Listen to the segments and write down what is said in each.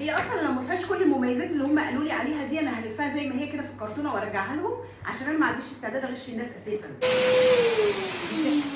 هي اصلا لو ما فيهاش كل المميزات اللي هم قالوا لي عليها دي، انا هلفها زي ما هي كده في الكرتونه وارجعها لهم، عشان انا ما عنديش استعداد اغش الناس اساسا. دي سحر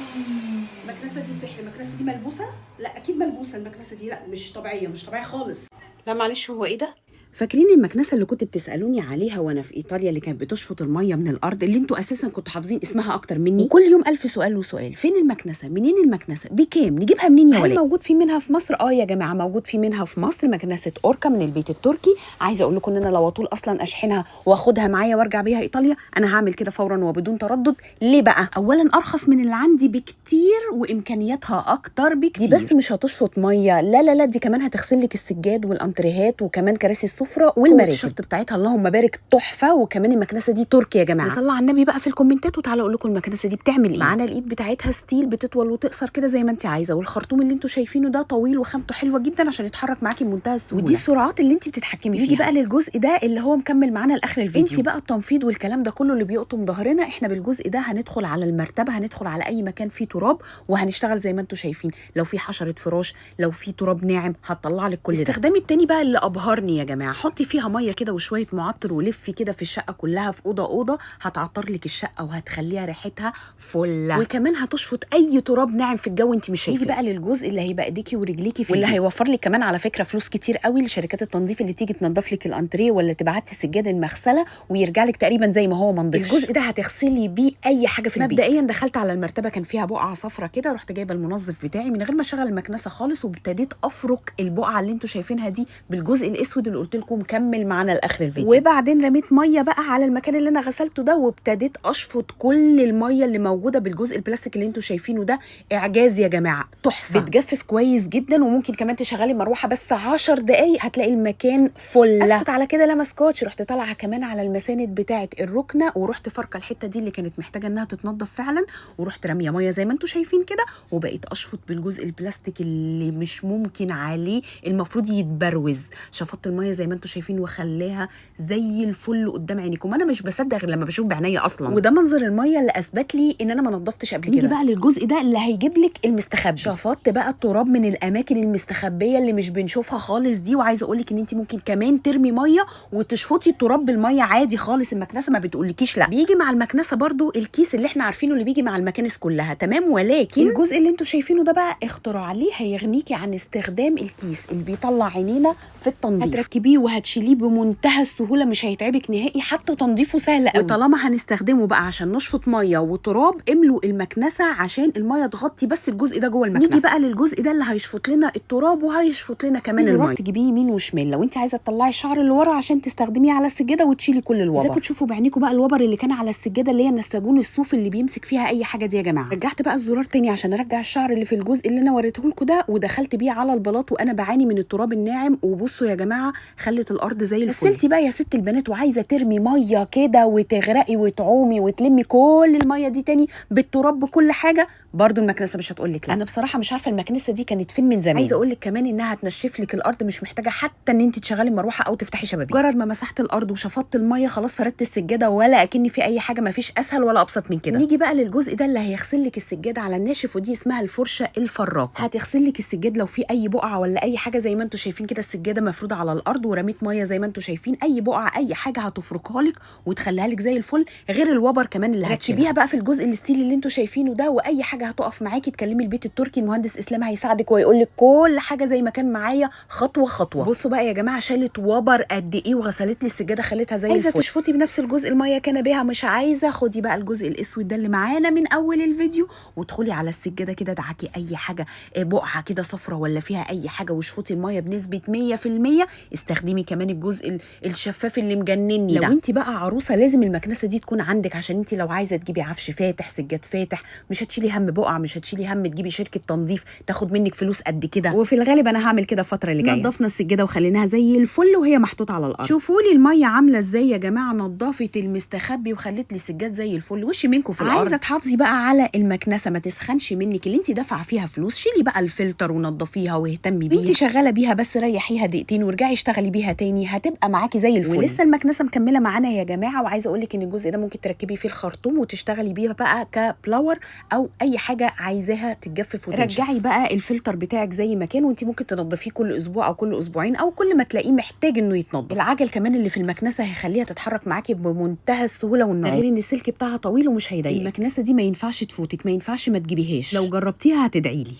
المكنسة دي، سحر المكنسة دي. ملبوسه؟ لا، اكيد ملبوسه المكنسة دي. لا، مش طبيعيه، مش طبيعية خالص. لا معلش، هو ايه ده؟ فاكرين المكنسة اللي كنت بتسالوني عليها وانا في ايطاليا، اللي كانت بتشفط المية من الارض، اللي انتوا اساسا كنتوا حافظين اسمها اكتر مني؟ وكل يوم الف سؤال وسؤال: فين المكنسه؟ منين المكنسه؟ بكام؟ نجيبها منين يا هل ولاء؟ موجود في منها في مصر؟ اه يا جماعه، موجود في منها في مصر، مكنسة اوركا من البيت التركي. عايزه اقول لكم ان انا لو اطول اصلا اشحنها واخدها معايا وارجع بيها ايطاليا، انا هعمل كده فورا وبدون تردد. ليه بقى؟ اولا ارخص من اللي عندي بكتير، وامكانياتها اكتر بكتير. دي بس مش هتشفط ميه، لا لا لا، دي كمان هتغسل لك السجاد والانتريهات وكمان كراسي السفرة والمراتب. الشفط بتاعتها اللهم بارك تحفه. وكمان المكنسة دي تركي يا جماعه. نصلي على النبي بقى في الكومنتات، وتعالوا اقول لكم المكنسة دي بتعمل ايه. معانا الايد بتاعتها steel، بتطول وتقصر كده زي ما انت عايزه، والخرطوم اللي انتوا شايفينه ده طويل وخامته حلوة جدا عشان يتحرك معاكي بمنتهى السهوله، ودي السرعات اللي انت بتتحكمي فيها. نيجي بقى للجزء ده اللي هو مكمل معانا لاخر الفيديو. انت بقى التنفيض والكلام ده كله اللي بيقطم ظهرنا، احنا بالجزء ده هندخل على المرتبه، هندخل على اي مكان فيه تراب، وهنشتغل زي ما انتوا شايفين. لو في حشرة فراش، لو في تراب ناعم، هتطلع لك كل ده. استخدامي التاني بقى اللي ابهرني يا جماعه، حطي فيها مية كده وشوية معطر ولفي كده في الشقة كلها، في اوضة اوضه، هتعطر لك الشقة وهتخليها ريحتها فله، وكمان هتشفط اي تراب ناعم في الجو انت مش شايفاه. نيجي بقى للجزء اللي هيبقى ايديكي ورجليكي في واللي هيوفر لك كمان على فكرة فلوس كتير قوي لشركات التنظيف اللي بتيجي تنظف لك الانتريه ولا تبعتي السجاد المغسلة ويرجع لك تقريبا زي ما هو ما نضيفش. الجزء ده هتغسلي بيه اي حاجة في البيت. مبدئيا دخلت على المرتبة كان فيها بقعة صفرة كده، رحت جايبه المنظف بتاعي من غير ما اشغل المكنسة خالص، وابتديت افرك البقعة اللي انتوا شايفينها دي بالجزء الاسود اللي قلت لكم مكمل معانا لاخر الفيديو. وبعدين رميت مية بقى على المكان اللي انا غسلته ده، وابتديت اشفط كل المية اللي موجودة بالجزء البلاستيك اللي انتوا شايفينه ده. اعجاز يا جماعه، تحفة، بتجفف كويس جدا، وممكن كمان تشغلي المروحة بس 10 دقايق هتلاقي المكان فل. اسكت على كده؟ لا ما اسكتش، رحت طالعه كمان على المساند بتاعه الركنه، ورحت فركه الحتة دي اللي كانت محتاجه انها تتنضف فعلا، ورحت راميه مية زي ما انتوا شايفين كده، وبقيت اشفط بالجزء البلاستيك اللي مش ممكن عليه، المفروض يتبروز. شفطت المية زي ما انتوا شايفين وخلاها زي الفل قدام عينيكم. انا مش بصدق غير لما بشوف بعينيا اصلا. وده منظر المية اللي اثبت لي ان انا ما نضفتش قبل كده. نيجي بقى للجزء ده اللي هيجيب لك المستخبي. شفطت بقى التراب من الاماكن المستخبيه اللي مش بنشوفها خالص دي، وعايزه اقول لك ان انت ممكن كمان ترمي مية وتشفطي التراب بالمية عادي خالص، المكنسة ما بتقولكيش لا. بيجي مع المكنسة برضو الكيس اللي احنا عارفينه اللي بيجي مع المكانس كلها، تمام. ولكن الجزء اللي انتوا شايفينه ده بقى اختراع ليه هيغنيكي عن استخدام الكيس اللي بيطلع عينينا في التنظيف. هتركبيه وهتشيليه بمنتهى السهولة، مش هيتعبك نهائي، حتى تنظيفه سهل قوي. وطالما هنستخدمه بقى عشان نشفط مية وتراب، املوا المكنسة عشان المية تغطي بس الجزء ده جوه المكنسة. نيجي بقى للجزء ده اللي هيشفط لنا التراب وهيشفط لنا كمان المية. تجيبيه يمين وشمال لو انت عايزه تطلعي الشعر اللي ورا عشان تستخدميه على السجادة وتشيلي كل الوبر. ازيكم تشوفوا بعينيكم بقى الوبر اللي كان على السجادة اللي هي النساجون الصوف اللي بيمسك فيها اي حاجة دي يا جماعة. رجعت بقى الزرار تاني عشان ارجع الشعر اللي في الجزء اللي انا وريته لكم ده، ودخلت بيه على البلاط وانا بعاني من التراب الناعم. وبصوا يا جماعة خلت الارض زي الفل. غسلتي بقى يا ست البنات وعايزه ترمي مية كده وتغرقي وتعومي وتلمي كل المية دي تاني بالتراب بكل حاجة، برضو المكنسة مش هتقول لك لا. انا بصراحة مش عارفه المكنسة دي كانت فين من زمان. عايزه اقول لك كمان انها هتنشف لك الارض، مش محتاجه حتى ان انت تشغلي المروحة او تفتحي شبابيك. مجرد ما مسحت الارض وشفطت المية خلاص فردت السجادة ولا اكن في اي حاجة، مفيش اسهل ولا ابسط من كده. نيجي بقى للجزء ده اللي هيغسل لك السجادة على الناشف، ودي اسمها الفرشة الفراقه. هتغسل لك السجاد لو في اي بقعة ولا اي حاجة زي ما انتم شايفين كده، السجادة مفروده على الارض ورميت مية زي ما انتم شايفين، اي بقعة اي حاجة هتفركها لك وتخليها لك زي الفل، غير الوبر كمان اللي هتشيليها بقى في الجزء ال steel اللي انتم شايفينه ده. واي حاجة هتقف معاكي تكلمي البيت التركي، المهندس اسلام هيساعدك ويقول لك كل حاجة زي ما كان معايا خطوة خطوة. بصوا بقى يا جماعة شالت وبر قد ايه وغسلت لي السجادة خليتها زي الفل. عايزه تشفطي بنفس الجزء المية كان بيها، مش عايزه خدي بقى الجزء الاسود ده اللي معانا من اول الفيديو وادخلي على السجادة كده، دعكي اي حاجة بقعة كده صفرة ولا فيها اي حاجة واشفطي المية بنسبة 100%. استخدمي كمان الجزء الشفاف اللي مجنني ده. لو انت بقى عروسه لازم المكنسة دي تكون عندك، عشان انت لو عايزه تجيبي عفش فاتح سجاد فاتح مش هتشيلي هم بقع، مش هتشيلي هم تجيبي شركة تنظيف تاخد منك فلوس قد كده، وفي الغالب انا هعمل كده الفترة اللي جاية. نضفنا السجادة وخليناها زي الفل وهي محطوطة على الارض. شوفوا لي المية عامله ازاي يا جماعة، نضفت المستخبي وخلت لي السجاد زي الفل. وش منكم في الارض. عايزه تحافظي بقى على المكنسة ما تسخنش منك اللي انت دافعه فيها فلوس، شيلي بقى الفلتر ونضفيها واهتمي بيها. انت شغالة بيها بس ريحيها دقيقتين وارجعي اشتغلي بيها تاني، هتبقى معاكي زي الفل. ولسه المكنسة مكملة معانا يا جماعة. وعايزه اقول لك ان الجزء ده ممكن تركبي فيه الخرطوم وتشتغلي بيها بقى ك blower او اي حاجة. حاجة عايزاها تتجفف وتنشف. رجعي بقى الفلتر بتاعك زي ما كان، وانت ممكن تنظفيه كل اسبوع او كل اسبوعين او كل ما تلاقيه محتاج انه يتنظف. العجل كمان اللي في المكنسة هيخليها تتحرك معاكي بمنتهى السهولة والنعومه، غير ان السلك بتاعها طويل ومش هيضايقك. المكنسة دي ما ينفعش تفوتك، ما ينفعش ما تجيبيهاش، لو جربتيها هتدعيلي.